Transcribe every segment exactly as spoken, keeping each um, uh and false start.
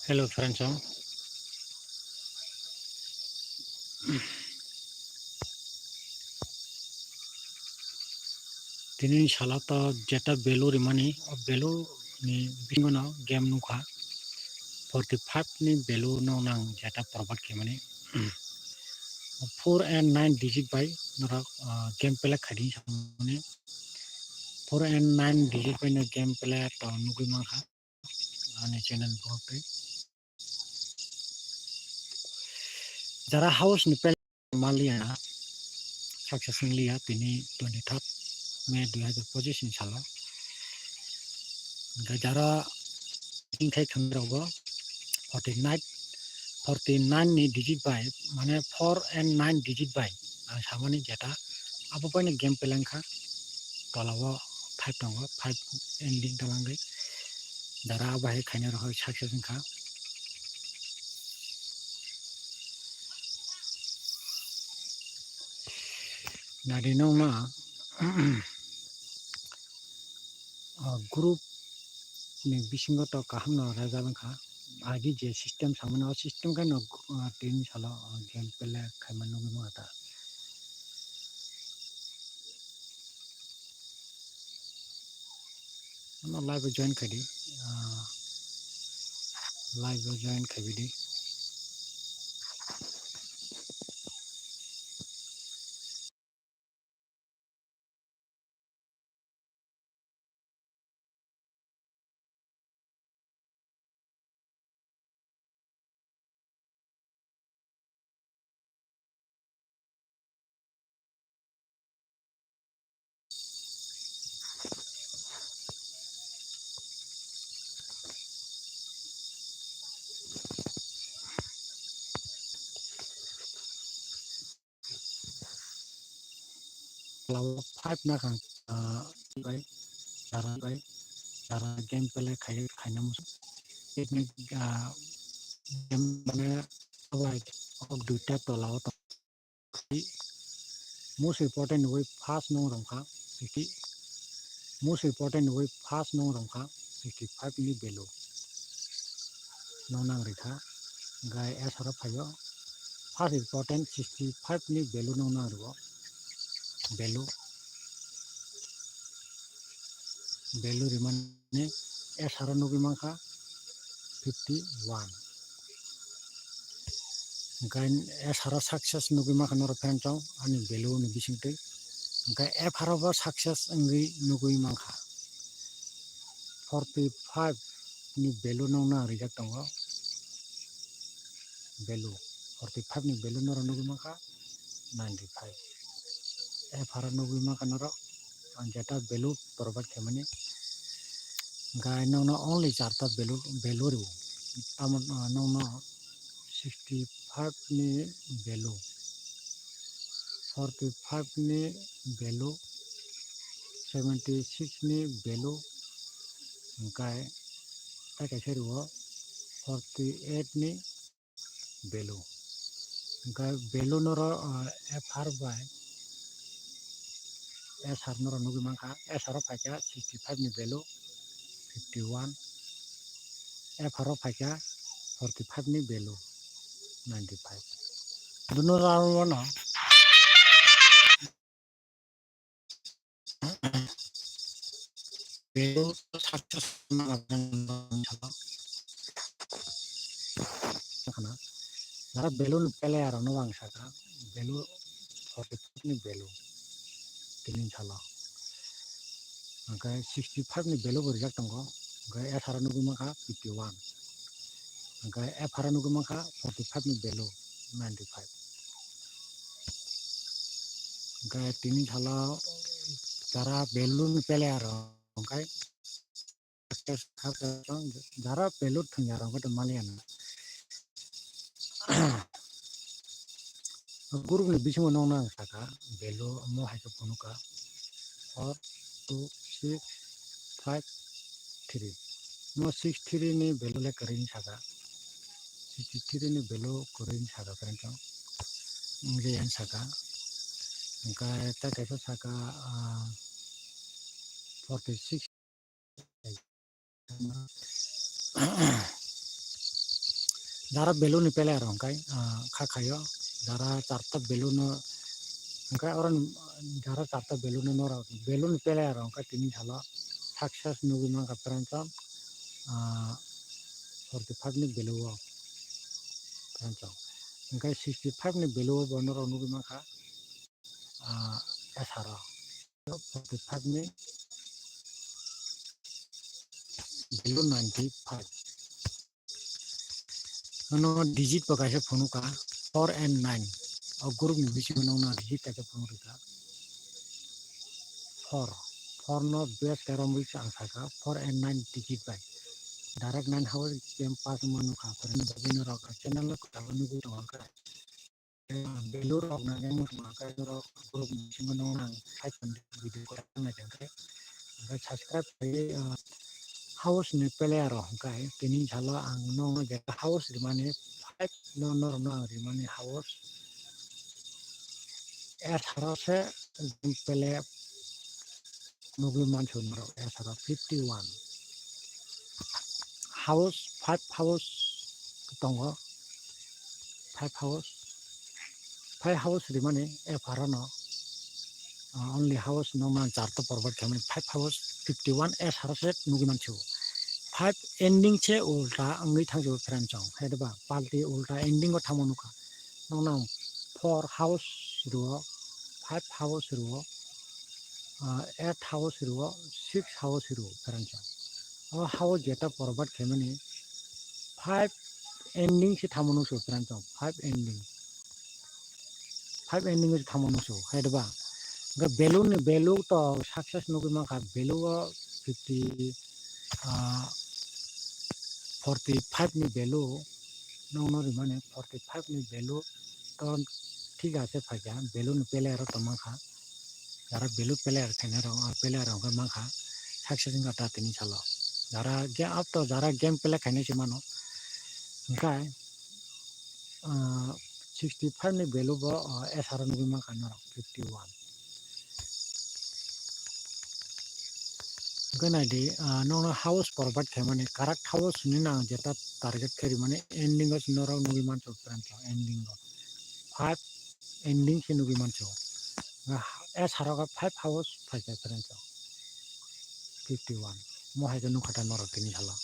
Hello friends, oh. Tinini salo to jeta value rimani, o value ni bisingo no game nukha. Forty five ni value no nang jeta provide khaimani. Four and nine digit bai norok, ah, game play khaidi samani. Four and nine digit bai no game play to nugui mankha. Ani channel bo tei jara house ni play maliya, success wngliya tini twenty third May dui hazar pochisni salo. Hingke jara wngthai thangwi rogo forty nine, forty nine ni digit bai, mane four and nine digit bai ang samani jeta abo bai no game play wngkha. Tola o five tongo, five ending talangwi. Dara bahai khaina rok success wngkha. Nadi nokna, ah, group ni bisingo to kaham no result wngkha. Agi je system samani o system khe no, ah, tini salo, ah, game play khaima nugui mano ta. Ano live o join khaidi, ah, live o join khaibidi. Five na kang, ah, bai, dara bai, dara game play khai, khaina musu. Technique, ah, game mane, like, ok duita tola o tong. Most important ni bai first nung romkha, fifty. Most important ni bai first nung romkha, fifty five ni value. No nang rikha, gai S R O phaio. First important sixty five ni value no nang rigo. Value. Value rimani S R O nugui mankha fifty one. Hingkhe S R O success nugui mankha norok fan chong ani value ni bisingtwi. Hingkhe F R O bo success wngwi nugui mankha. Forty five ni value nokno ang rijak tongo. Value, forty five ni value norok nugui mankha ninety five. F R O nugui mankha norok, ang jeta value provide khaimani. Gai nokno only charta value, value rw. Tamo, ah, nokno sixty five ni value, forty five ni value, seventy six ni value, hingkhe tei kaisa rw forty eight ni value. Hingkhe value norok, ah, F R bai S R norok nugui mankha, S R o phaikha sixty five ni value fifty one, F R o phaikha forty five ni value ninety five. Duno round o no value success khana. Jara value ni player rok no ang saka, value forty ni value tini salo. Hingkhe sixty five ni value bo rijak tongo, hingkhe S R o nugui mankha fifty one, hingkhe F R o nugui mankha forty five ni value ninety five. Hingkhe tini salo jara value ni player rok hingkhe jara value thwngya rok hwnkhe maliya na. Group ni bisingo nokno ang saka, value omo hai khe phunukha, four two six five three. Mo six three ni value le kwrwi wng saka, sixty three ni value kwrwi wng saka, kwrwi wng tong, wngwi ang saka, hingkhe tei kaisa saka, ah, forty six. Jara value ni player rok hwnkhe, ah, kha khaio, jara charta value no hwnkhe oro ni, jara charta value no norok value ni player rok hwnkhe tini salo success nugwi mankha prancham, ah, forty five ni value o prancham. Hwnkhe sixty five ni value o bo norok nugwi mankha, ah, S R O. Forty five ni value ninety five. Nono digit bo kaisa phunukha, four and nine. O group ni bisingo nono digit kaisa phunukha. Four. Four no best khe romwi ang sakha, four and nine digit bai. Direct nine house game pass manukha, foreign bagwi norok channel no kwtal nugwi tongkha. Belur rok nang yang maka norok group ni bisingo no nang site video ko nang jang khe. Hwnkhe subscribe khlai, ah, house ni player rok hwnkhe tini salo ang no je house rimani five no norok no ang rimani house. Atharo se player nugwi mansu norok Atharo fifty one. House, five house tongo. Five house. Five house rimani Atharo no, uh, only house no man charta provide khaimani five house fifty one Atharo se nugwi mansu. Five ending se ulta wngwi thangsu friend chong. Hai ba party ulta ending o thangma nukha. Nokno four house rwo, five house rwo, ah, eight house rwo, six house rwo prancham. O house jeta provide khaimani five ending se thamo nukso prancham, five ending. Five ending se thamo nukso, hai ba. Ga value ni value to success nugwi mankha, value o fifty, ah, forty five ni value nokno rimani forty five ni value to thik ase phaikha, value ni player rok tongma kha, jara value player khainai rok, ah, player rok khe mankha, success wngkha ta tini salo, jara ge-, up to jara game play khainai se mano, hwnkhe, ah, sixty five ni value bo, ah, S R nugwi mankha norok fifty one. Hwnkhe naidi, ah, nokno house provide khaimani, correct house hinwi nang jeta target khe rimani, ending o norok nugwi mansu prancham, ending o five ending se nugwi mansu. Ah, S R o five house phaikha prancham fifty one. Mo hai khe nukha ta norok tini salo.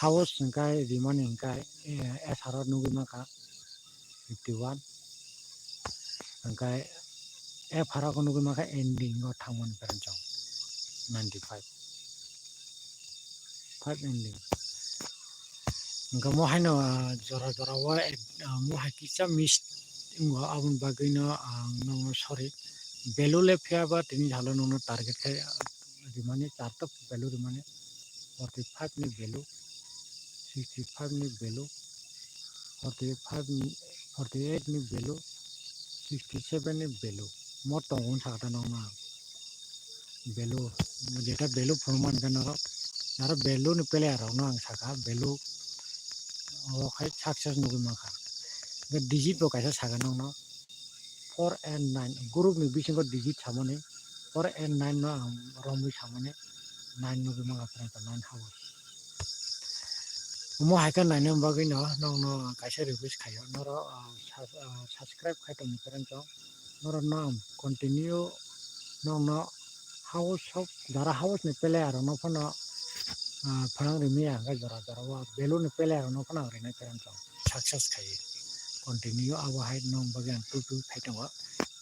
House hwnkhe rimani hwnkhe, eh, S R o nugwi mankha. Fifty one. Hwnkhe F R o nugwi mankha ending o thangmani prancham ninety five. Five ending. Hwnkhe mo haino, ah, jora jora o, ah, mo hai kisa miss wngo, aboni bagwino ang nokno sorry. Value le phiya ba tini salo nokno target khe, ah, rimani charta value rimani. Forty five ni value, sixty five ni value, forty five ni, forty eight ni value, sixty seven ni value. Mo tongo wng sakha ta nokno ang. Value, jeta value phunukmani khe norok, aro value ni player rokno ang sakha, value o khai success nugwi mankha. Hwnkhe digit bo kaisa sakha nokno, four and nine, group ni bisingo digit samani, four and nine no ang romwi samani, nine nugwi mankha prancham, nine house. Omo hai khe naina bagwi no nokno kaisa request khaio, norok, ah, sub-, ah, subscribe khai tongni prancham, norok no ang continue nokno house of, jara house ni player rokno phano, ah, phrang rimya hwnkhe jora jora o value ni player rokno phano ang rinai prancham. Success khai continue abo hai nokni bagwi ang twi twi khai tongo.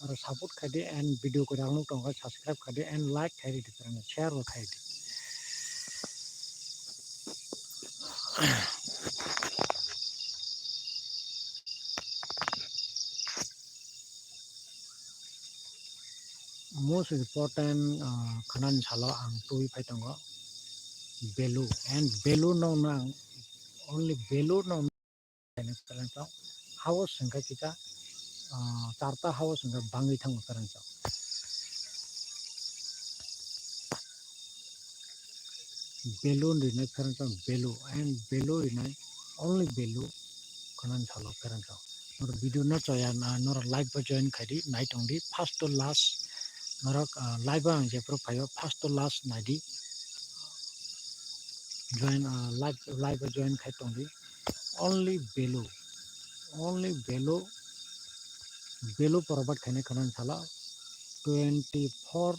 Oro support khai di and video kwrak nuk tongo, subscribe khai di and like khai di, share bo khai di. Most important, ah, khwnani salo ang twi phai tongo value and value nokno ang only value nokno house hwnkhe kisa, ah, charta house hwnkhe bangwi thango prancham. Value rinai prancham value and value rinai only value khwnani salo prancham. Norok video no chaya na, norok live bo join khai di, nai tong di, first to last. Norok, ah, live o ang jephru phaio, first to last nai di. Join, ah, live, live o join khai tong di. Only value, only value, value provide khainai khwna sala twenty four.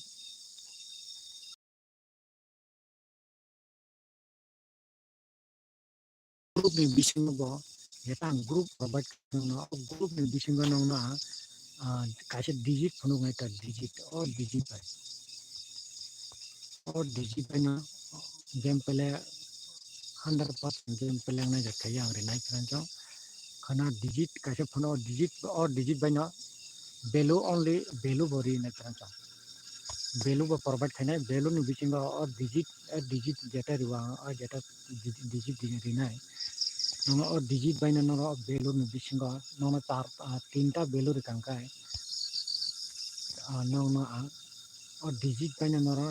Group ni bisingo bo, jeta ang group provide khaino, o group ni bisingo nongno ang, ah, kaisa digit phunuk nai ta digit, o digit bai. O digit bai no game play hundred percent game play nai jak khayo ang rinai khwna chong. Khwna digit kaisa phunuk o digit, o digit bai no value only value bo rinai khwna chong. Value bo provide khainai, value ni bisingo o digit, o digit jeta riwa, o jeta digit, digit rinai. Nono o digit bai no nono value ni bisingo nono char, ah, tinta value rikang kai. Ah, nono ang o digit bai no noro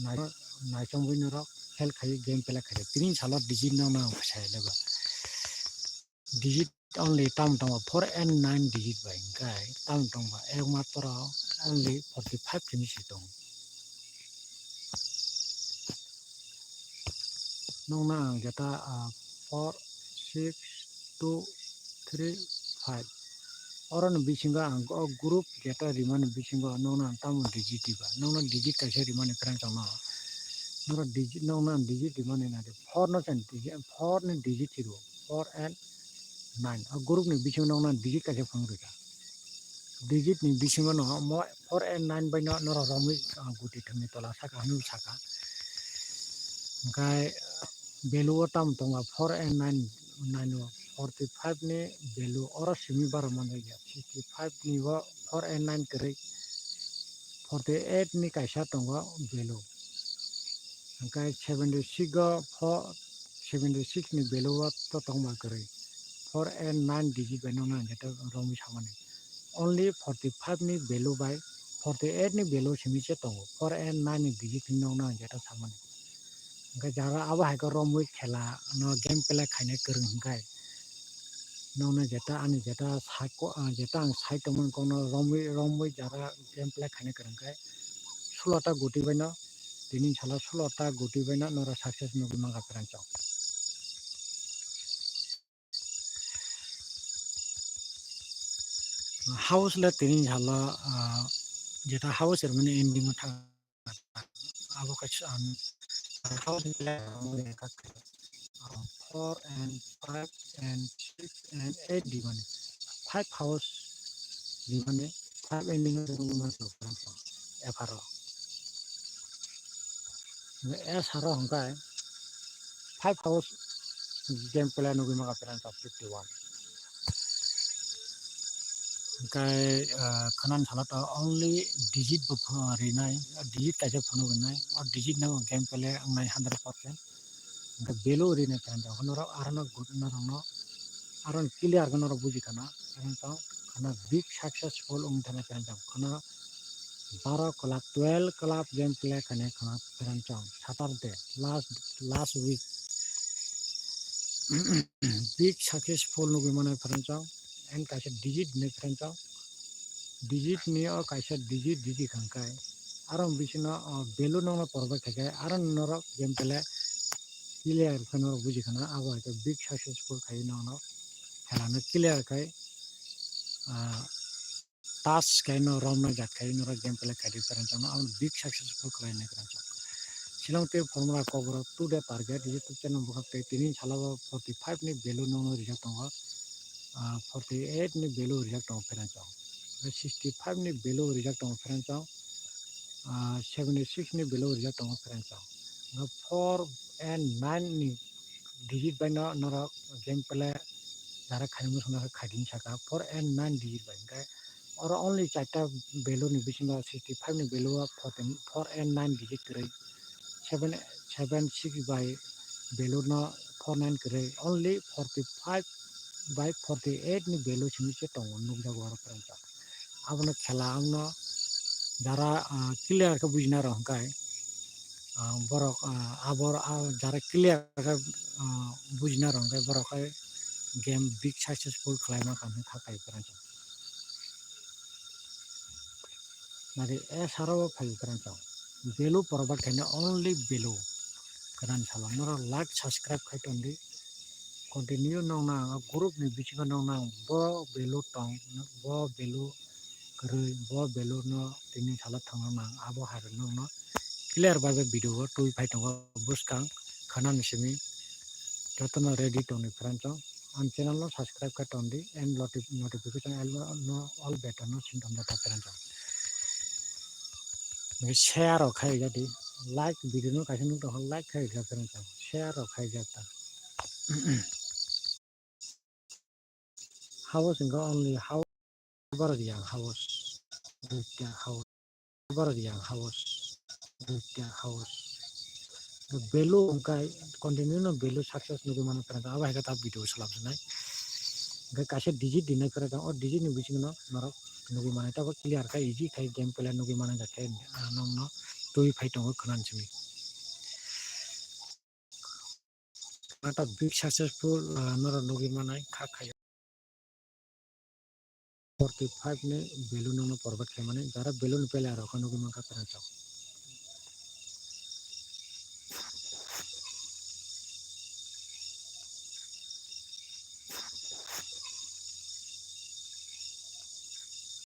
nai-, naichomwi noro help khai game play khai. Tini salo digit no nang sai leba. Digit only tam tongba four and nine digit bai hingkai tam tongba ekmatro only forty five tini si tong. Nongna ang jeta, ah, four, six, two, three, five. Oro ni bisingo ang o group jeta rimani bisingo nongna ang tamo digit diba. Nongna digit kaisa rimani kwrang tongno. Noro digit, nongna ang digit rimani nadi. Four no chan digit, four ni digit hiro. Four and nine. O group ni bisingo nongna ang digit kaisa phang rwkha. Digit ni bisingo no mo four and nine bai no norok romwi, ah, guti thangni tola saka hwnwi saka. Hwnkhe value o tamo tongma four and nine, nine o forty five ni value oro simi bara manjak ya, sixty five ni o four and nine kwrwi, forty eight ni kaisa tongo value. Hwnkhe seventy six o pho-, seventy six ni value o to tongma kwrwi. Four and nine digit bai nokna hwnkhe to romwi samani. Only forty five ni value bai forty eight ni value simi se tongo. Four and nine ni digit ni nokna hwnkhe to samani. Hwnkhe jara abo hai khe romwi khela no game play khainai kwrwng hwnkhe. Nokna jeta ani jeta sako, ah, jeta ang sai tongmani kokno romwi, romwi jara game play khainai kwrwng khe. Sulo ta guti bai no, tini salo sulo ta guti bai no norok success nugwi mankha kwrwng chok. House le tini salo, ah, jeta house rwmani ending o thang. Abo kaisa ang, ang house ni plan ang mui kha, ah, four and five and six and eight di mani, five house di mani, five ending o mui mani epharo. Esaro hwnkhe five house game plan nugwi maka plan fifty one. Hwnkhe, ah, khwnani salo to only digit bo pho-, rinai, digit kaisa phunuk rinai, o digit no game play wngnai hundred percent. Hwnkhe value rinai phano norok, aro no good norok no, aro no clear khe norok buji khana, aro no khana big successful wng thana phano khana baro club, twelve club game play khainai khana phano Saturday last, last week. Big successful nugwi mano phano chong, and kaisa digit hinwi phano chong, digit ni o kaisa digit, digit hwnkhe aro bisino, o, value nokno provide khaikhe aro norok game play clear khe norok buji khana, abo hai khe big successful khai nokno khelano clear khai, ah, touch khaino romna jat khai norok game play khaidi phano chong, abo big successful khlainai phano chong. Silong tei formula kok borok today target YouTube channel bwkhak tei tini salo forty five ni value nokno rijak tongo, ah, forty eight ni value rijak tongo phano chong, sixty five ni value rijak tongo phano chong, ah, seventy six ni value rijak tongo phano chong. Four and nine ni digit bai no norok game play jara khaini muchungno khe khaidini saka four and nine digit bai, hwnkhe oro only charta value ni bisingo sixty five ni value o four and nine digit kwrwi, seven, seven six bai value no four nine kwrwi, only forty five bai forty eight ni value simi se tongo nukjago oro phano. Abono khela, abono jara, ah, clear khe bujina rok hwnkhe, ah, borok, ah, abor, ah, jara clear khe, ah, bujina rok hwnkhe borok khe game big successful khlaima kha hwnwi kha kaiwi phano chong. Nari esaro phai phano chong. Value provide khaina only value. Kwran salo norok like subscribe khai tongdi. continue nong nang, o group ni bisingo nong nang, bo value tong, bo value kwrwi, bo value no tini salo thangna nang, abo hai rok nong no clear bai bai video o twi phai tongo bwskang khwnani simi jotono ready tongni friends o. Ang channel no subscribe khe tong di and noti-, notification all no, all button no sing tong da friends o. Share rok khai ja di, like video no kaisa nuk tong like khai ja friends o, share rok khai ja ta. House wngkha only house, borok yang house, duita house, borok yang house, duita house. Value wngkha continue no value success nugwi mano pera abo hai khe ta video salam sinai. Hingkhe kaisa digit dinai pera o digit ni bisingo norok nugwi manai tabuk clear khe easy khai game play nugwi manai khe nongno twi phai tongo khwnani simi. Nata big successful, ah, norok nugwi manai kha khayo. Forty five ni value no provide khaimani, jara value ni pele arok nugwi mankha pera chao.